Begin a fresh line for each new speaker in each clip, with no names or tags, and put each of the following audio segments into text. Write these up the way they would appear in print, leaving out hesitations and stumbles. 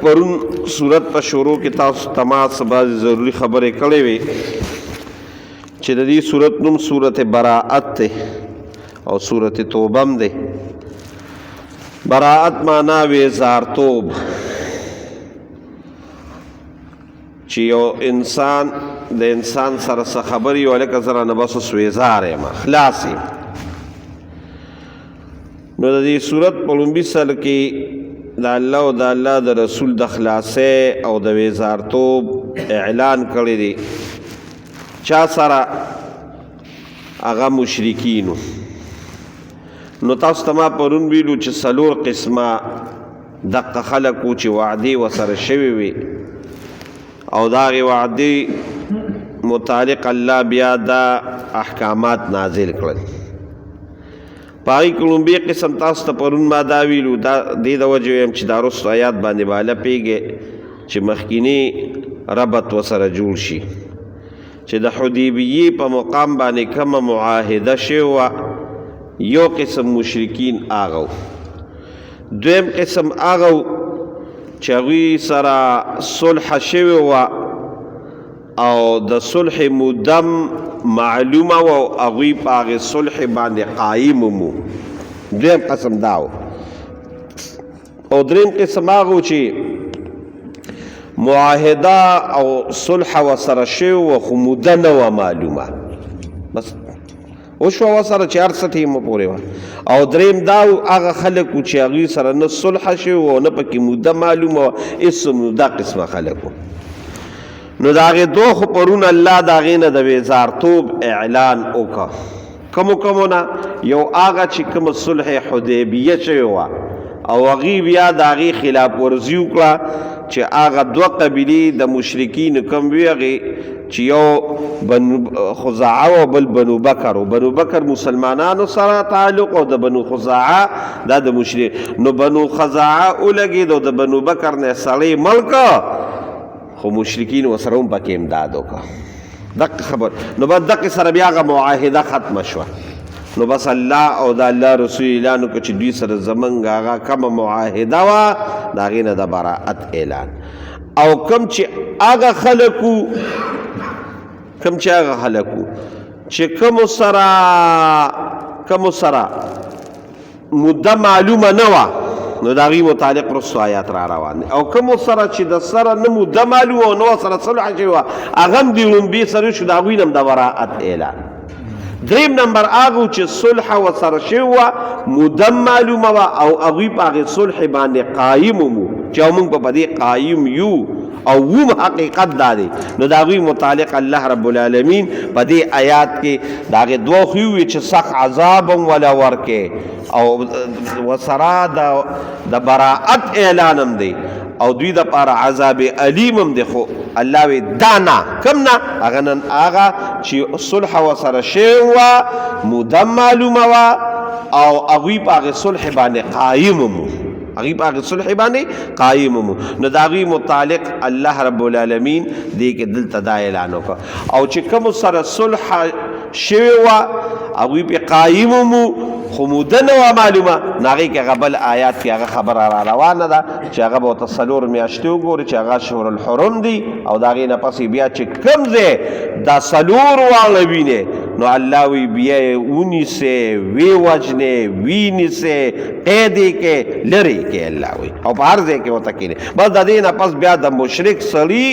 پرون صورت په شروع کې تاسو تماس بعضې ضروري خبرې کړې وې چې د دې صورت نوم صورت براءت دی او صورت توبه هم دی. براءت معنا ویزارتوب، چې یو انسان د انسان سره څه خبرې وي، لکه زه رانه بس اوس ویزار یم، خلاص یم. نو د دې صورت په لومبي سر کې د الله او د الله د رسول د خلاصې او د ویزارتوب اعلان کړی دی. چا سره؟ هغه مشرکینو. نو تاسو ته ما پرون ویلو چې څلور قسمه دقه خلک وو چې وعدې ورسره شوې وې، او د هغې وعدې متعلق الله بیا دا احکامات نازل کړل. په هغې کې لومبی قسم تاسو ته پرون ما دا ویلو، دا دې د وجې ویم چې دا وروستو آیات باندې باله پېږی چې مخکینی ربط ورسره جوړ شي، چې د حدیبیې په مقام باندې کومه معاهده شوې وه، یو قسم مشرکین هغه وو. دویم قسم هغه وو چې هغوی سره صلح شوې وه او د صلح مدم معلومه وه او هغوی په هغې صلح باندې قایم مو. دویم قسم دا و. او دریم قسم هغه و چې معاهده او صلح ورسره شوې وه خو موده نه وه معلومه، بس وشوه ورسره چې هر څه ټیمه پورې وه. او دریم دا و هغه خلک وو چې هغوی سره نه صلح شوې وه او نه پکې موده معلومه وه، هېڅ هم دا قسمه خلک وو. نو د هغې دوه خو پرون الله د هغې نه د ویزارتوب اعلان وکړ. کومو کومو نه؟ یو هغه چې کومه صلح حدیبیه شوې وه او هغوی بیا د هغې خلاف ورزي وکړه چې هغه دوه قبیلې د مشرکینو کوم وي، هغې چې یو بنو خزاعه او بل بنو بکر و. بنو بکر مسلمانانو سره تعلق او د بنو خزاعه دا د مشرک. نو بنو خزاعه ولګېد او د بنو بکر نه سړی مړ کړ، خو مشرکین ورسره هم پکې امداد وکړ. دقه خبر. نو بس دقه سره بیا هغه معاهده ختمه شوه. نو بس الله او د الله رسول اعلان وکړ چې دوی سره زمونږ هغه کومه معاهده وه د هغې نه د براءت اعلان. او کوم چې هغه خلک وو، کوم چې هغه خلک وو چې کوم سره موده معلومه نه وه، نو د هغوی متعلق وروسته آیات را روان دي. او کوم سره چې د سره نه موده معلومه او نه سره صلح شوې وه، هغه هم د ړومبي سره شو، د هغوی نه هم د براءت اعلان. دریم نمبر هغه چې صلح ورسره شوې وه، موده معلومه وه او هغوی په هغې صلح باندې قایم وو چې موږ به په دې قایم یو او وم حقیقت دا دی. نو د هغوی متعلق الله رب العالمین په دې آیات کې د هغې دوه خو وي چې سخت عذاب هم وله ورکې او وسره د براءت اعلان هم دی او دوی د پاره عذاب الیم هم دی. خو الله وی دا نه کم نه هغه نن هغه چې صلح وسره شوې وه، موده معلومه وه او هغوی په هغې صلح باندې قایم وو، هغوی په هغې صلح باندې قایم وو. نو د هغوی متعلق الله رب العالمین دې کې دلته دا اعلان وکړ. او چې کوم سره صلح شوې وه هغوی پې قایم وو خو موده نه وه معلومه، نو هغې کې هغه بل آیات کې هغه خبره را روانه ده چې هغه به ورته څلور میاشتې وګوري چې هغه شهر الحرم دی، او د هغې نه پسې بیا چې کوم ځای دا څلور واړه وینې نو الله وی بیا یې ونیسې، ویې وژنې، ویې نیسې، قید یې کې، لرې کې الله وی، او په هر ځای کې ورته کښېني. بس د دې نه پس بیا د مشرک سړي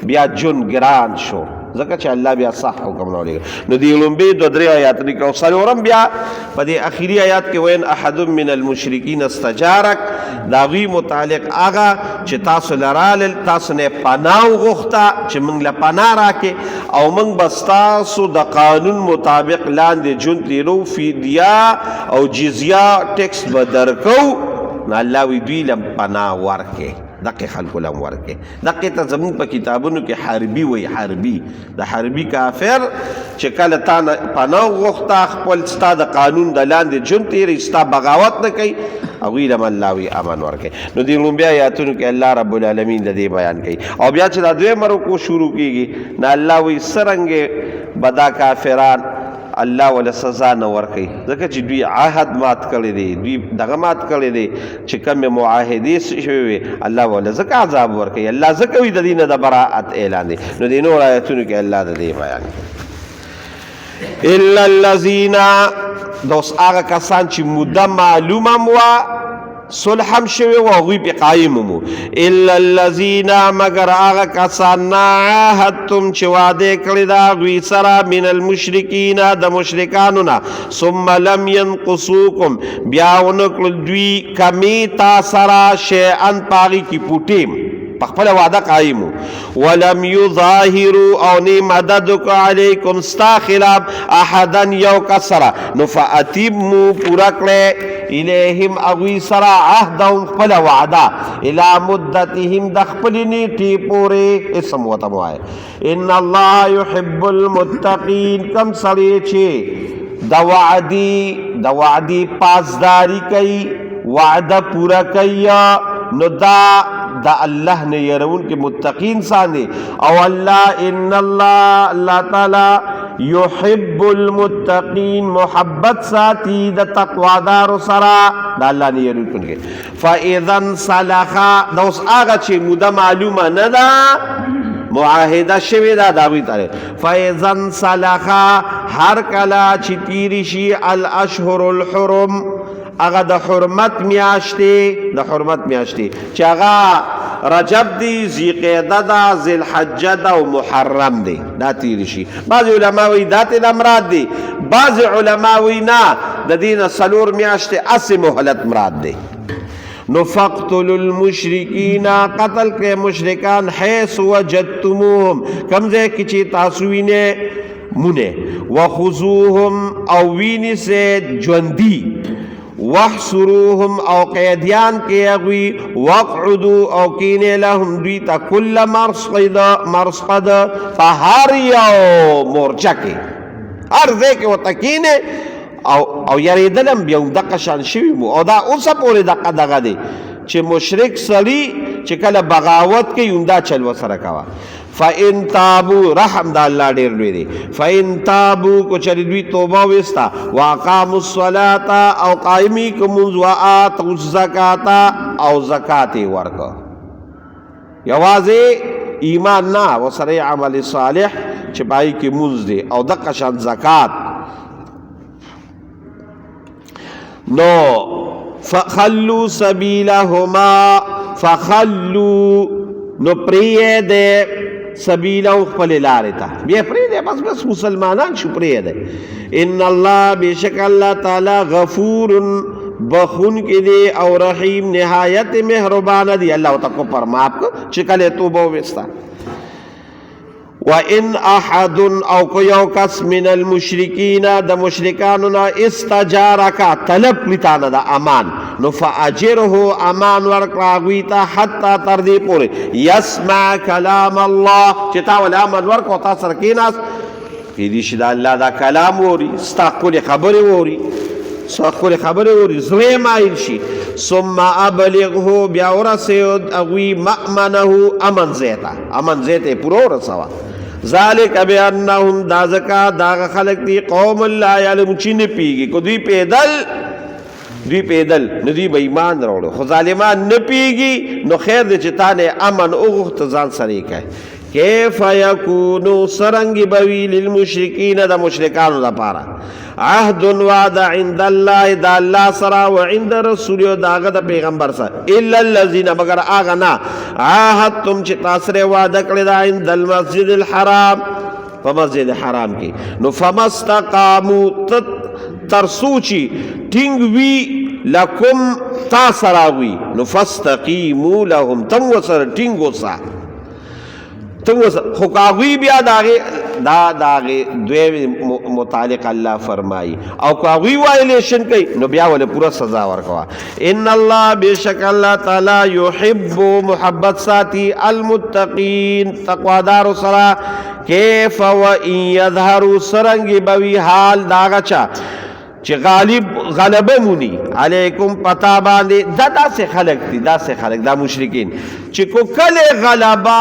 بیا ژوند ګران شو، ځکه چې الله بیا صح حکم راولېږه. نو دې لومبي دوه درې آیاتونه کې او څلورم بیا په دې اخري آیات کې وین احد من المشرکین استجارک، د هغوی متعلق هغه چې تاسو له رالل، تاسو نه پناه وغوښته چې موږ له پناه راکې او موږ به ستاسو د قانون مطابق لاندې ژوند تېرو، فدیه او جزیه ټیکس به درکو. نو الله وی دوی لم پناه ورکې، دقې خلکو لم ورکې. دقې ته زموږ په کتابونو کې حربي وایي، حربي د حربي کافر چې کله تا نه پناه وغوښته خپل ستا د قانون د لاندې ژوند تېروي، ستا بغاوت نه کوي، هغوی لم الله وی امن ورکوي. نو دې لومبي آیاتونو کې الله رب العالمین د دې بیان کوي. او بیا چې دا دویم رکوع شروع کېږي نو الله وی څرنګه به دا کافران الله ولا سزا نه ورکي، ځکه چې دوی عهد مات کړی دی، دوی دغه مات کړی دی چې کوم معاهدې شوې وي، الله ولا ځکه عذاب ورکي. الله ځکه وی د دینه د براءت اعلان دی. نو د نور آیتونو کې الله د دې بیان. الا الذين، دوس هغه کسان چې موده معلومه مو صلح هم شوی او هغوی پې قایم مو. الا الذین، مګر هغه کسان نه عاهدتم چې وعده کړې ده هغوی سره، من المشرکین، د مشرکانو نه، ثم لم ینقصوکم، بیا ونه کړل دوی کمی تا سره شیئا په هغې کې پوټیم، په خپله وعده قایم، ولم یظاهروا، او نه مدد وکړه علیکم ستا خلاف احدا یو کس سره، نو فاتمو، پوره کړی الیهم هغوی سره عهدهم خپله وعده، الی مدتهم، د خپلې نیټې پورې. اسم ورته ووایه. ان الله يحب المتقین. کم سړی چې د وعدی پاسداری کوي، وعده پوره کوي، نو دا د الله نه يرون کې متقی انسان دی. او الله، ان الله، الله تعالی، يحب المتقین، محبت ساتي د تقوادار سره، د الله نه يرون کې. فاذا انسلخ، دا اوس هغه چې موده معلومه نه ده، معاهده شوی ده دا وی تاره. فاذا انسلخ، هر کله چې تیر شي الاشهر الحرم، هغه د حرمت میاشتې، د حرمت میاشتې چې هغه رجب دی، ذیقعده ده، ذوالحجه ده او محرم دی، دا تیر شي. بعض علما وی دا ته د مراد دی، بعض علما وی نه، د دین څلور میاشتې اسی مهلت مراد دی. نو فقتلوا المشرکین، قتل کړئ مشرکان، حيث وجدتموهم، کم ځای کې چې تاسو وینئ مونه، وخذوهم، او ویني سه ژوندي، واحصروهم، او قیدیان کې هغوی، واقعدو، او کینې لهم دوی ته، کل مرصد، مرصد، په هر یو مورچه کې، هر ځای کې ورته کینې. او یریدلم بیا دقه شان شوي مو، او دا اوسه پورې دقه دغه دی چې مشرک سړي چې کله بغاوت کوي همدا چل وسره کوه. فإن تابوا، رحم د الله ډیر لوی دی. فإن تابوا، کو چری دوی توبه وستا، واقاموا الصلاة، او قائمی کوم، وآتوا الزکات، او زکات ورکو. یوازې ایمان نه، وسره عمل صالح چې پای کې مونږ دی او دقه شان زکات. نو فخلوا سبیلهما، فخلوا، نو پریه ده، سبیله، خپل لارې ته بیا پرې ده، بس بس مسلمانان شو، پرې ده. ان الله، بشک الله تعالی، غفور، بخون کې دی، او رحیم، نهایت مهربان دی. الله تعالی کو پر معاف کو چې کله توبه وستا. وان احد، او کو یو کس، من المشرکین، د مشرکانو نه، استجارک، طلب کړي تا نه د امان، نو فاجره، امان ورکړه هغوی ته، حتی، تر دې پورې، یسمع کلام الله، چې تا ول امان ورکړه، تا سره کېناست، کېدی شي دا الله دا کلام ووري، ستا ښکلې خبرې ووري، ستا ښکلې خبرې ووري، زړه یې مایل شي. ثم ابلغه، بیا ورسېد هغوی، مأمنه، امن ځای ته، امن ځای ته یې پوره ورسوه. ذالک بانهم، دا ځکه دا خلک دي، قوم لا یعلمون، چې نه پیږي. کو دوی پیدل، دوی پیدل نو دوی به ایمان راوړو، خو ظالمان نه پیږي. نو خیر دی چې تا نه امن وغوښت، ځان سره یې کوي. کیف یکونو، سرنګ بوی، للمشرکین، د مشرکانو لپاره، عهد، وعده، عند الله، د الله سره، او عند رسول، او داغه د پیغمبر سره، الا الذين، مگر اغه نه، عاهدتم، چې تاسو سره وعده کړی دا، عند المسجد الحرام، په مسجد حرام کې. نو فمستقامو، ترسوچی ټینګ وی، لکم، تا سره وی، نو فاستقیمو لهم، تم وسره ټینګ وسه، تم وسه. خو کاغوی بیا داغه دا داغه دوی متعلق الله فرمایي، او کاغوی violation کوي نو بیا ول پورا سزا ورکوا. ان الله، بشک الله تعالی، يحب، محبت ساتي، المتقین، تقوادار سره. کیف و ان یظهروا، سرنګ بوي حال داغه چا چې غالب غلبه مونی علیکم پتا باندې. دا داسې خلک دي، داسې خلک، دا مشرکین چې کو کله غلبه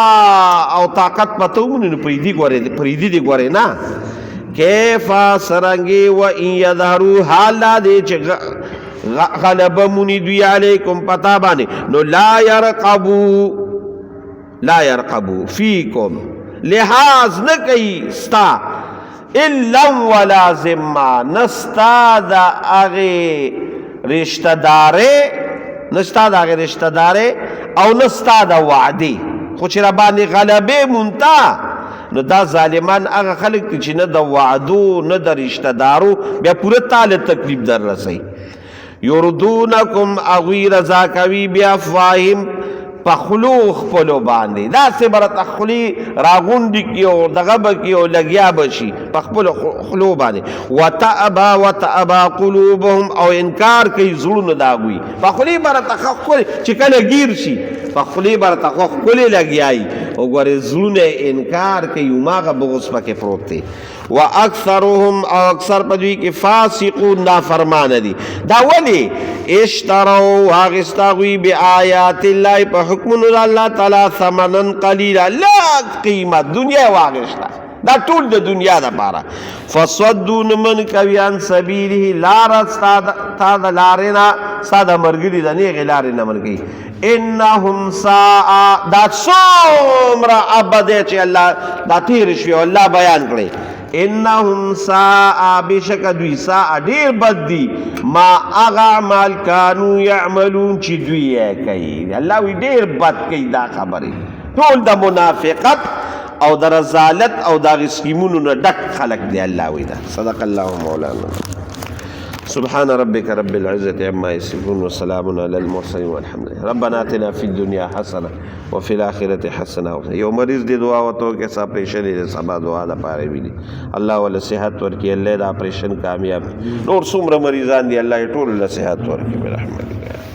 او طاقت پته ومونی نو پریدي ګوره، پریدي دی ګوره نه. کیف سرنګي و ان یظهروا حال دا دی چې غلبه مونی دوی علیکم پتا باندې، نو لا يرقبو، لا يرقبو فیکم، لحاظ نه کوي ستا، الا ولا ذمه، نستا د هغې رشتہ دارې، نستا د هغې رشتہ دارې او نستا د وعدې. خو چې را باندې غلبې مونتا، نو دا ظالمان هغه خلک دي چې نه د وعدو نه د رشتہ دارو، بیا پوره تاله تکلیف در رسي. یردونکم، اغوی رضا کوي بیا فواهم، په خلو خپلو باندې، دا څه برته خلی راغونډي کی او دغه به کی او لګیا بشي په خپل خلو باندې. وتابا وتابا قلوبهم، او انکار کوي زړونه داغوي. په خلی برته خپل چې کله گیر شي، په خلی برته خپل لګیای او ګورې زړونه انکار کوي، ماغه بغض پکې پروت دی. واکثرهم، او اکثر په دوی کې فاسقون، نافرمان دي. دا ولی؟ اشتروا، واغستا غوی، بیاات الله، په حکمونو د الله تعالی، ثمنن قلیلا، لږ قیمت، دنیا واغستا، دا ټول د دنیا د پاره. فصدون من کوي عن سبیله، لار تا د لارې نه، ستا د مرګري د نیغې لارې نه من کوي. انهم ساء، دا څومره ابد چې الله دا تیر شوی او الله بیان کړي. انهم ساء، بشک دوی، ساء، ډیر بد دي، ما اغه اعمال، کانو يعملون، چې دوی یې کوي. الله وی ډیر بد کوي. دا خبره ټول د منافقت او د رزالت او د سکیمونو نه ډک خلق دی، الله وی دا. صدق الله مولانا. سبحان ربك رب العزة عما يصفون وسلام على المرسلين والحمد لله. ربنا آتنا في الدنيا حسنة وفي الآخرة حسنة. یو مریض دی، دعا وته کې اپریشن دې سبا دعا د پاره ویلي، الله ول صحت ورکړي، الله دا اپریشن کامیاب. نور څومره مریضان دي، الله ټول له صحت ورکړي برحمتک.